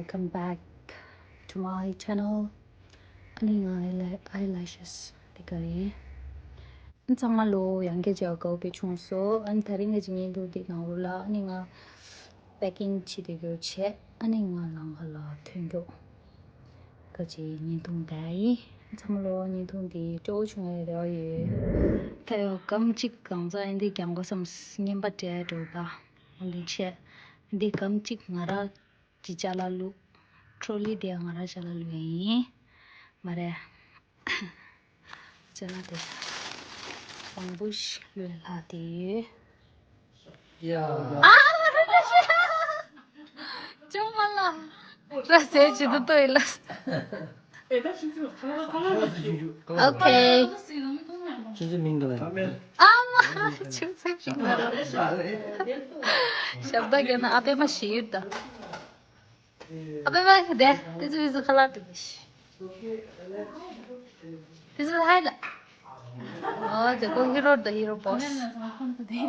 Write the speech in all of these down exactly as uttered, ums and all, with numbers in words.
Welcome back to my channel. ཨ་ནི་ང་ཨའི་ལེ་ཨའི་ལེ་ཤེས་དེ་ག་རེད། ཚང་མ་ལོ་ཡང་བསྐྱར་མཇལ་དགའ་པོ་བྱུང་སོང་། ཨ་ནི་དེ་རིང་གི་བརྙན་ཐུང་འདི་ནང་ལོགས་ལ་ཨ་ནི་ང་པེ་ཀིང་བྱེད་དེ་གི་བྱས། ཨ་ནི་ང་ལམ་ཁ་ལ་ཐོན་རྒྱུ་ག་ཅིག་བརྙན་ཐུང་བལྟ་ཡིན། ཚང་མ་ལོ་བརྙན་ཐུང་འདི་སྤྲོ་བོ་བྱུང་བའི་རེ་བ་ཡོད། ད་ཡོད་སྒམ་གཅིག་གང་ཚ་ཡིན་འདི་རྒྱང་གོ་བསམ་རྔན་པ་སྤྲད་འགྲོ་ད། འོན་ཏེ་ཆེ། འདི་སྒམ་གཅིག་ང་ར་གི་ཅ་ལག་བླུགས། ཊྲོ་ལི་དེ་ང་ར་ཅ་ལག་བླུགས་ཡིན། མ་རེད། ཅ་ལག་དེ་མང་པོ་ཞིག་བླུགས་ལྷག་དེ་ཡོད། ཡ། ཨ། ཅུང་མ་ལ། ར་ཟེར་ཅི་དུ་ཏོ་ཡི་ལ། ཨོ་ཁེ། ཆུ་ཚོད་མིང་ག་ལ། ཨ་མ། ཆུ་ཚོད་མིང་ག་ལ། ཞབས་ད་ག་ན་ཨ་པེ་མ་ཞི་ཡུར་ད། ཨ་པེ་མ་དེ་དེ་ཚོ་དེ་ཚོ་ཁ་ལག་དེ་གི་ཤི། དེ་ཚོ་ཧའི་ལ། ཨོ་དེ་ཀོ་ཧི་རོ་ད་ཧི་རོ་བོས། དེ་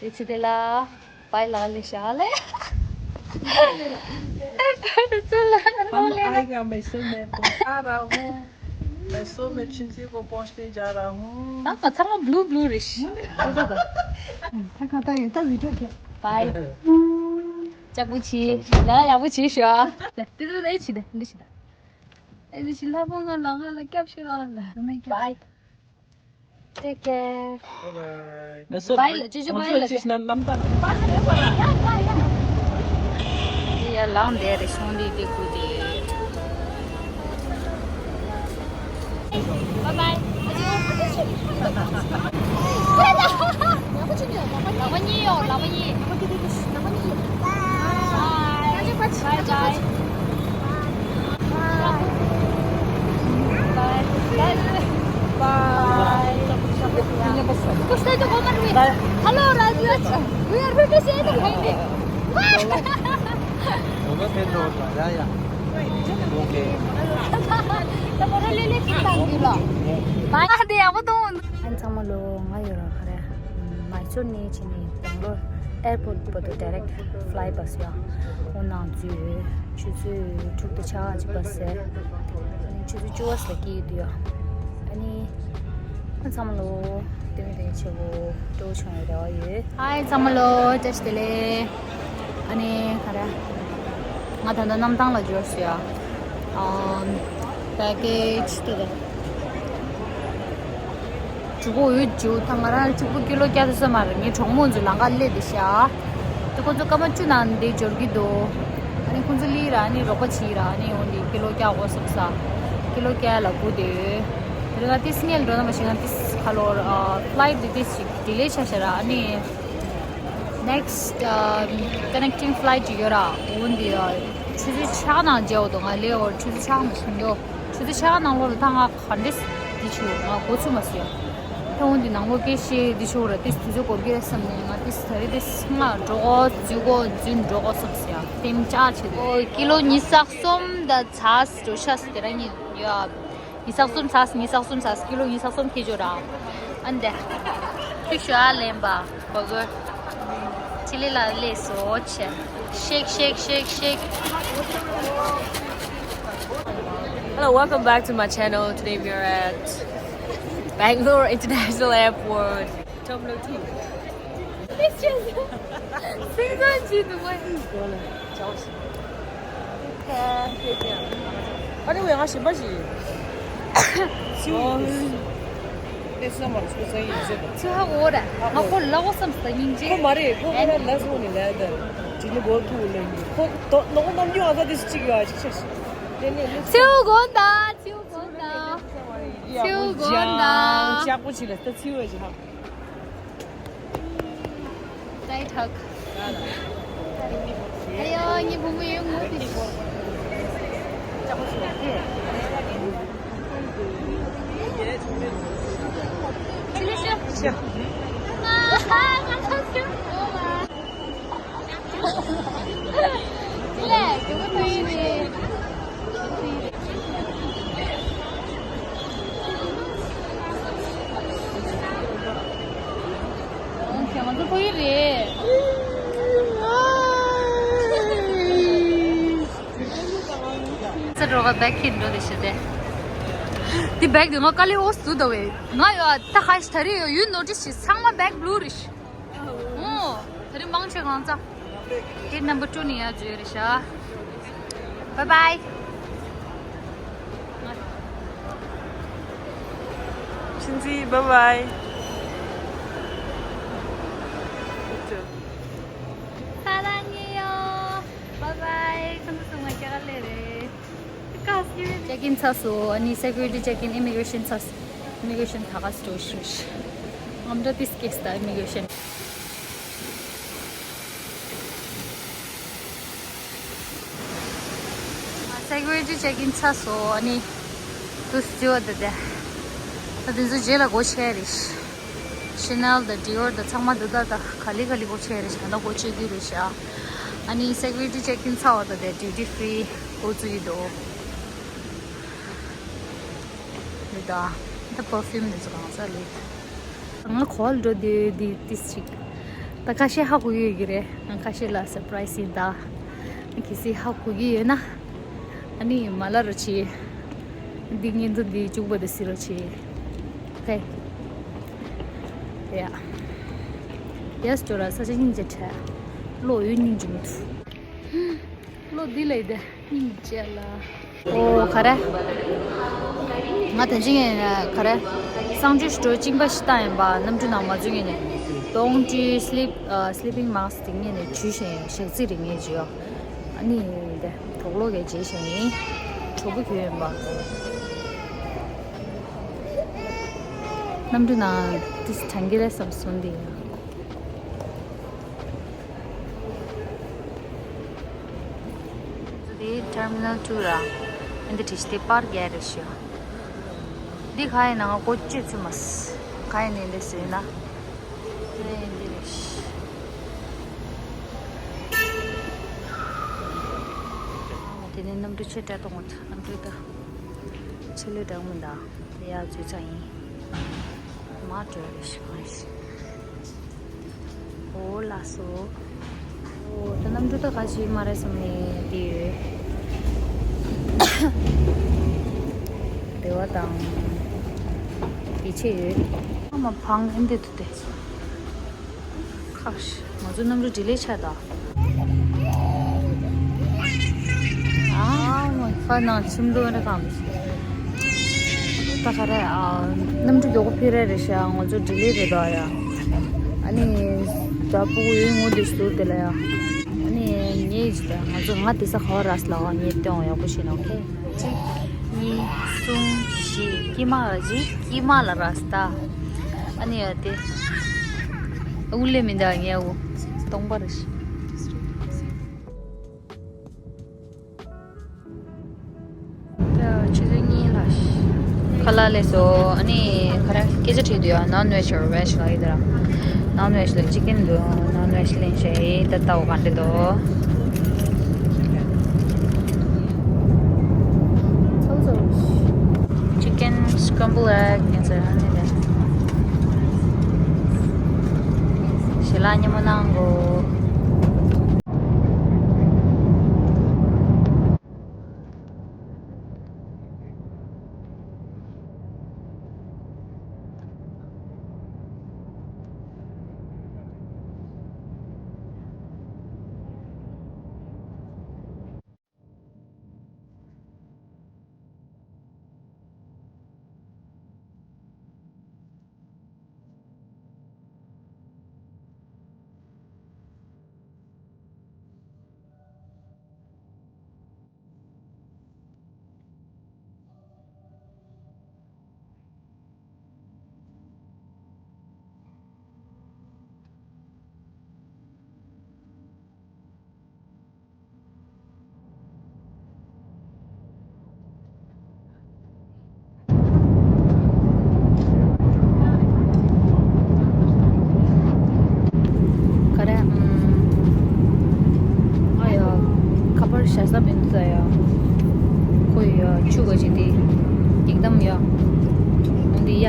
ཚེ་དེ་ལ་པའི་ལ་ལེ་ཤ་ལེ། हम आएगा मैसूर में पहुंचा रहा हूँ। मैसूर में चिंची को पहुंचने जा रहा हूँ। ཨ་ཚང་མ་blue blue རེད་ཤག་ད་ག་ད་ཡོད་ད་video ཁྱེད། པའི། ལྕགས་པོ་ཆེ། ཡ་ཡག་པོ་བྱེད་ཤོག་དེ་ཚོ་ལས་ཆི་དེ་འདི་ཆི་ད། ཨེ་འདི་ཆི་ལྷ་པོ་ང་ལ་ང་ལ་སྐྱབས་ཤོག་ལ། Bye. Take care. Bye. Bye. ལ་ཅི་ཅི་bye ལ་ཅི་ན་ནམ་ད། ཡ་ལང་དེ་རེ་སོང་དེ་དེ་ཀུ་དེ། Bye bye. ལག་པ་གཉིས་ཡོད། ལག་པ་གཉིས། Bye. Bye bye. Bye. Bye. Bye. Hello, Raj. We are going to say the Hindi. ཡ་ཡ། ཨོ་ཁེ། ད་མོ་ར་ལེ་ལེ་ཀིན་དང་གི་ལ། ད་དེ་ཡག་པོ་འདུག་ཨན་ཚང་མ་ལོ། ང་ཡོད་ར་ག་རེ། མའི་སོར་ནས་ཕྱིན་ནས་སྦེང་ལོར་ཨེར་པོར་ཊི་བར་དུ་direct flight bus ཡ། འོ་ནང་འཛུལ། ཆུ་ཚོད་དྲུག་དང་ཕྱེད་ཀ་ཅིག་བར་ཟད། ཆུ་ཚོད་བཅུ་པ་ལ་སྐྱེལ་གྱི་འདུག་ཡ། ཨ་ནི། ཨན་ཚང་མ་ལོ། དེ་མི་དེ་ཆེ་བོ་སྤྲོ་བོ་བྱུང་བའི་རེ་བ་ཡོད། ཧའི་ཚང་མ་ལོ། བཀྲ་ཤིས་བདེ་ལེགས། ཨ་ནི་ག་རེ། ང་ད་ལྟ་གནམ་ཐང་ལ་འབྱོར་སོང་ཡ། ཨམ། package དེ་དང་། གཅིག་པོ་འོད་འཇུ་ད་ང་རང་གཅིག་པོ་ཀི་ལོ་བརྒྱ་ཐུབ་ས་མ་རེད། ངའི་གྲོགས་མོ་ཚོ་ལམ་ཁ་སླེབས་བསྡད་ཤག་དེ་ཁོ་ཚོ་སྐར་མ་བཅུ་ནང་འདི་འབྱོར་གྱི་འདུག་ཨ་ནི་ཁོ་ཚོ་སླེབས་ར་ཨ་ནི་རོགས་པ་བྱེད་ར་ཨ་ནི་འོ་འདི་ཀི་ལོ་བརྒྱ་དགོས་བསམ་ས། ཀི་ལོ་བརྒྱ་ལ་སྒུག་བསྡད་ཡོད། དེ་རིང་ང་ཏིས་སྔོན་འགྲོ་ན་མ་ཤེས་ང་ཏིས་ཁ་ལོར་flight འདི་ཏིས་ཞིག་delay ཆགས་ཤག་ར་ཨ་ནི། Next um, connecting flight ཅིག་ཡོད་ར། འོ་འདི་ཆུ་ཚོད་ཕྱེད་ཀ་ནང་མཇལ་འོ་དོ། ང་ལེ་འོ་ཆུ་ཚོད་ཕྱེད་ཀ་མ་སོང་རྒྱུ། ཆུ་ཚོད་ཕྱེད་ཀ་ནང་ལོགས་ལ་ད་ང་ག་འདྲས་འདི་ཆུ་ང་འགོ་ཚུགས་མ་སོང་ཡ། ད་འོ་འདི་ནང་ལོགས་སྐད་ཤེས་འདི་ཆུ་ར་ཏིས་དུས་ཚོད་འགོར་གི་རེད་བསམ་ནས་ང་ཏིས་ད་རེས་ཏིས་ང་འགྲོ་གོ་འཛུལ་གོ་འཛུལ་འགྲོ་གོ་བསམ་སོང་ཡ། ཏིམ་ཅག་བྱེད་དུ། ཨོ་ཀི་ལོ་ཉི་ཤུ་རྩ་གསུམ་དང་ཚ་འགྲོ་ཤ་སི་དེ་ར་ཉིན་ཡོད། ཉི་ཤུ་རྩ་གསུམ་ཚ་ཉི་ཤུ་རྩ་གསུམ་ཚ་ཀི་ལོ་ཉི་ཤུ་རྩ་གསུམ་ཁྱེར་འཇོག་ར། ཨ་འདི། ཁྱི་ཤོག་ཨ་ལེན་པ། བ་གོ། ཆི་ལི་ལ་ལས་སོ་ཆེ། Shake, shake, shake, shake. Hello, welcome back to my channel. Today we are at Bangalore International Airport. Terminal two. It's just. སེམས་ཅན་གྱི་འདུག་པ། ཨ་ནི་ཝེ་ང་ཞིམ་པ་ཞིག་ཚིའུ་ཡིན། ཨེ་སུ་མར་ཚུ་ཚ་ཡིན་ཟེར་དང་། ཚུ་ཧ་གོ་ར། ང་ཁོ་ལ་གོ་བསམ་སྟ་སྙིང་རྗེ། ཁོ་མ་རེད། ཁོ་ཁོ་ར་ལ་སོང་ནི་ལ་ད་ཇི་ནི་གོ་ཐུ་ལེ་ནི་ཁོ་ཏོ་ནོ་ནམ་རྒྱུན་ཨ་ད་དེ་སུ་གཅིག་ཡོད་ཨ་ཅིག་ཆ་ཞིག་ལེ་ནི་ཚིའུ་གོ་ད་ཚིའུ་གོ་ད། ཚིའུ་གོ་ད། ཅག་པོ་ཆི་ལ་ད་ཚིའུ་ཨ་ཅིག་ཧ། Diet Hug. ཨ་ཡོ་ངའི་བུ་མོ་ཡོད་ངོ་དེ། ས་འགྲོ་ག་བེག་ཁྱེར་འགྲོ་དེ་ཤི་དེ། དེ་བེག་དེ་ང་དཀའ་ལས་ཨོ་སུ་དོ་བས། ང་ཡོད་ད་ཁ་ཤི་ད་རེས་ཡོད་ཡུན་ནོ་ཊིས་ཤི་ཚང་མ་བེག་བླུ་རེ་ཤི། ཨོ། ད་རེས་མང་ཆེ་གང་ཚ། Gate number two ནས་ཡར་འཛུལ་རེད་ཤག Bye bye. ཆུན་ཚི། Bye bye. 사랑해요. Bye bye. ཁོང་ཚོ་ཚང་མ་སྐྱག་ལེ་རེད། check in ཚར་སོང་། ཨ་ནི་security check in, immigration ཚར་སོང་། immigration ད་ག་སི་འགྲོ་ཤོག་ཨམ་ད་ཏིས་ཀེས་ད་immigration། security check in ཚར་སོང་། ཨ་ནི་དུ་སི་ཅི་བ་དེ་དེ་ད་དེ་ཚོ་རྗེས་ལ་སྒོ་ཕྱེ་རེད། Chanel དང་Dior དང་ཚང་མ་འདུག་ད་ད་ག་ལེ་ག་ལེ་སྒོ་ཕྱེ་རེད། ད་ད་སྒོ་ཕྱེ་རྒྱུ་རེད་ཤག་ཨ་ནི་security check in ཚར་བ་ད་དེ་duty free སྒོ་བཙུགས་ཀྱི་འདུག་འདི་ད་ད་perfume འདི་ཚོ་གང་ས་ལེ། ང་གོ་བ་ལ་འགྲོ་དུས་འདི་ཏིས་ཅིག་ད་ཁ་ཤས་ཧ་གོ་གི་ཡོད་ཀྱི་རེད། ང་ཁ་ཤས་ལ་surprise ཡིན་ད། གལ་སྲིད་ཧ་གོ་གི་ཡོད་ན། ཨ་ནི་མ་ལ་རོ་ཆེ། འདི་ངན་དུ་འདི་བཅུག་པ་དུ་སི་རོ་ཆེ། ཁེ། ཡ། ཡ་སི་ཏོ་ར་ས་ཆ་སྙིང་རྗེ་ཁྲ། བློ་ཡོད་སྙིང་རྗེ་མི་ཐུབ། བློ་འདི་ལས་དེ་སྙིང་རྗེ་ལ། ཨོ་ག་རེ། ང་དེ་འཇིག་ངེས་ནས་ག་རེ། གསང་སྤྱོད་ཞུ་སྤྲོ་གཅིན་པ་ཞིག་བཏང་ཡིན་པ་གནམ་གྲུ་ནང་མ་འཛུལ་ངེས་ནས། Don't you sleep, uh, sleeping mask དེ་ངེས་ནས་ཇུས་བཞིན་ཞག་རྩིས་རིང་ངེས་ཇུས་ཡོ། ཨ་ནི་དེ་གྲོགས་ལོག་གས་རྗེས་བཞིན་ཡིན། གྲོགས་པོ་ཁྱོད་ཡིན་པ། གནམ་གྲུ་ནང་དེ་གྲང་གི་རེད་བསམ་སོང་འདི་ཡིན། འདི་terminal two ར། འདི་བྲིས་ཏེ་པར་རྒྱག་རེ་ཞུ། འདི་ག་ཡིན་ན་ང་གོ་ཅི་ཚུ་མ་སི། ག་ཡིན་ནི་འདི་ཟེར་ན། ཨེ་འདི་རེ་ཞུ། དེ་ནས་གནམ་གྲུ་ཆེ་དྲག་གཏོང་བ་གནམ་གྲུ་ད། ཆེ་ལོས་དྲག་མི་འདའ། ཡ་ཚུ་ཚ་ཡིན། མ་འགྲོ་རེ་ཞུ་གང་ཞིག་ཨོ་ལགས་སོ། ཨོ་ད་གནམ་གྲུ་ད་ག་ཞིག་མ་རེད་བསམ་ནས་འདི་ཡོད། བདེ་བ་དང་། ཡིད་ཆེས་ཡོད། ཨ་མ་བང་ཨེ་འདི་དུ་དེ། ཁ་ཤ་ང་ཚོ་གནམ་གྲུ་ཌི་ལེ་ཆགས་ད། ཨ་མ་ཁ་ནང་ཆུ་འདུག་རེ་གང་། ད་ག་རེ་ཨ། གནམ་གྲུ་མགྱོགས་པོ་ཕེབས་རེ་རེད་ཤག་ང་ཚོ་ཌི་ལེ་རེད་ད་ཡ། ཨ་ནི། ད་སྤུ་གུ་ཡོད་ངོ་དེ་ཞུ་དེ་ལ་ཡ། ཨ་ནི་ངས་ད་ང་ཚོ་ང་དེ་ས་ག་བ་ར་སི་ལ་བ་ངས་སྟོན་ཡག་པོ་ཤེས་ནོ་ཁེ། གཅིག་གཉིས། གསུམ། བཞི། ཀི་མ་བཞི། ཀི་མ་ལ་ར་སི་ད། ཨ་ནི་ཡ་དེ། ཨུ་ལེ་མི་འདའ་ངས་ཨུ། སྟོང་པ་རེ་ཞིག་ཆུ་ཚོད་གཉིས་ལ། ཁ་ལག་ལས་སོ། ཨ་ནི་ག་རེ་སྐད་ཆ་དྲིས་འདུག་ཡ། non veg or veg ལ་ཡིན་ད་ར། non veg ལ་ཅི་ཀན་འདུག non veg ལེན་ཤེས་ད་ལྟ་བ་ག་འདྲ་འདུག chicken scramble egg ཡིན་ཟེར་ཨ་ནི་རེད། ཞལ་ལག་མཉེས་པོ་གནང་གོ།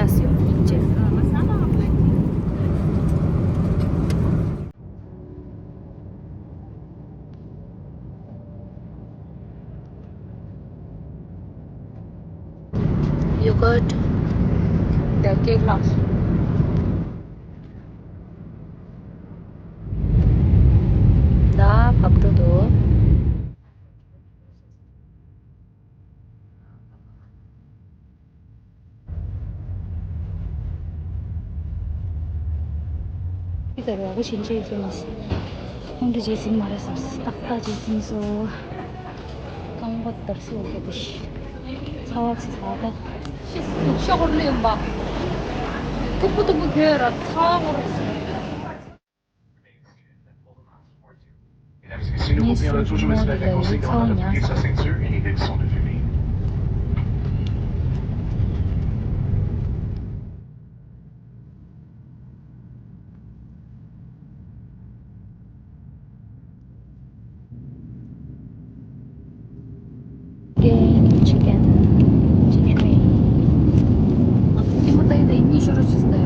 That's your picture. You got the cake loss. Da, papto do. དེ་ལྟར་ར་ག་ཞིག་བྱས་སོང་། ཁོང་ཁྲོ་བྱས་ཟིན་མ་རེད་བསམས། ཏག་ཏག་བྱས་ཟིན་སོང་། རྐང་པ་འདར་སོང་གི་དེ། ཚ་བ་ཚ་ཚ་ད། ཤོག་ལེན་པ། ཐུག་པོ་ཐུག་པོ་གྱོན་ར་ཚ་བོར། Messi Mori la yu tsao nya sa. Chicken, chicken. ཨ་ཁུ་ཁྱི་མོ་ཏའི་ཏའི་གཉིད་ཤོར་ཤི་སྟེ་ཡ།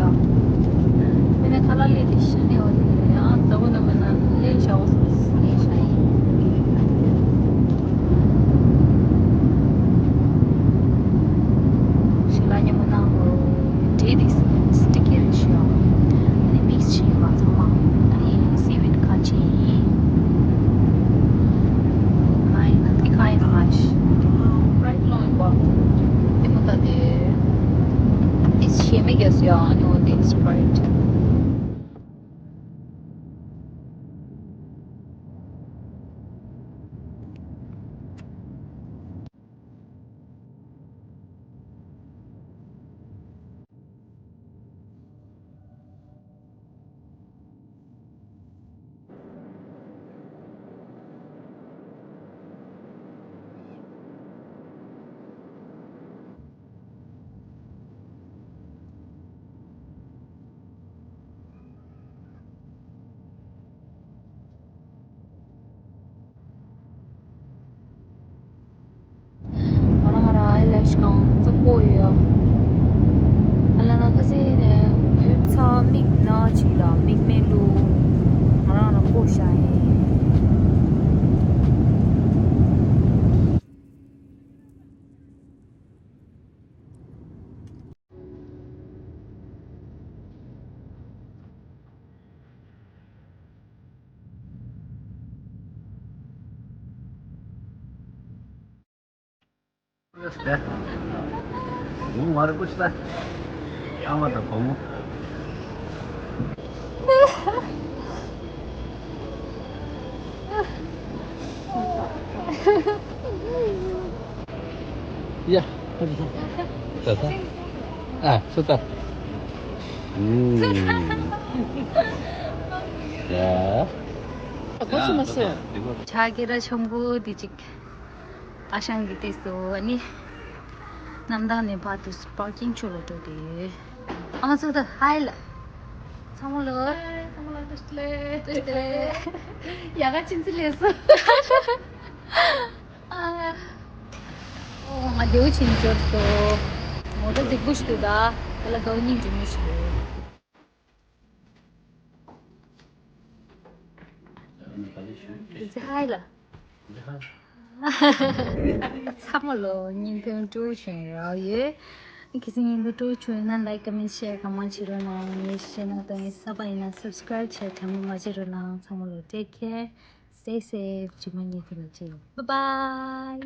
མི་ནི་ཁ་ལག་ལས་དེ་ཤི་ནས་འོ་དེ་ཡང་ད་བོ་ན་མི་ན་ལས་བྱའོ་ལས་བྱ་ཡིན། ཤི་ལ་ཉི་མོ་ནང་་འོ་དེ་དེ་སི་ཊི་ཀི་རེ་ཤི་ཡོང་། ནི་མིག་སི་ཤི་ཡོང་ང་ཚང་མ་ནི་སི་ཝིད་ཁ་ཆེ་ཡིན། ཁ་ཡིན་ན་ཐིག་ཁ་ཡིན་ན་ཤི། Sprite ལོངས་པ། དེ་མོ་ད་དེ། དེ་ཞེ་མི་རྒྱག་སུ་ཡང་ཨ་ནི་འོ་དེ་Sprite། ང་རང་ང་རང་ཨའི་ལེ་ཤི་གང་བཙུགས་པོ་ཡོད། ཨ་ལ་ན་ཁ་སེ་ནས་ཚ་མིག་ན་ཅིག་དང་མིག་སྨན་བླུགས། ང་རང་ང་རང་བཀོག་བཞག་ཡིན། ཡ། ད་ད། ཨ། སུ་ད། ཨུམ། ཡ། ཕྱག་གི་ར་ཆང་བུ་དེ་ཅིག་ཨ་ཞང་གི་དེ་སོ་ནི། གནམ་ཐང་ནས་ཕར་དུ་པར་ཀིང་ཕྱོགས་ལ་འགྲོ་དེ། ཨ་མ་ཚོ་ད་ཧའི་ལ། ཚང་མ་ལོ། ཚང་མ་ལ་བཀྲ་ཤིས་བདེ་ལེགས། བཀྲ་ཤིས་བདེ་ལེགས། ཡ་ག་ཆིན་ཚི་ལས་སོ། ཨོ་ང་རྡེའུ་ཆེན་འབྱོར་སོ། མོ་ཊ་རྫིག་པོ་ཞིག་འདུག་ད། དེ་ལ་དགའ་བོ་སྙིང་རྗེ་མོ་ཞིག་འདུག་ཛི་ཧའི་ལ། ཚང་མ་ལོ་བརྙན་ཐུང་སྤྲོ་བྱུང་རོགས་ཡོད། ཁྱེད་ཚོ་བརྙན་ཐུང་སྤྲོ་བྱུང་ན་ལའིཀ་ཀོ་མེན་ཊི་ཤེར་གང་མང་བྱེད་རོགས་གནང་། ངའི་ཤེ་ནལ་དང་ངའི་གསར་པ་ཡིན་ན་སབ་སི་ཀ་རའིབ་བྱེད་དྲན་པ་མ་བརྗེད་རོགས་གནང་། ཚང་མ་ལོ་ཊེག་ཁེར། Stay safe. རྗེས་མ་ཉིན་ཐོག་ལ་མཇལ་ཡོང་། Bye bye.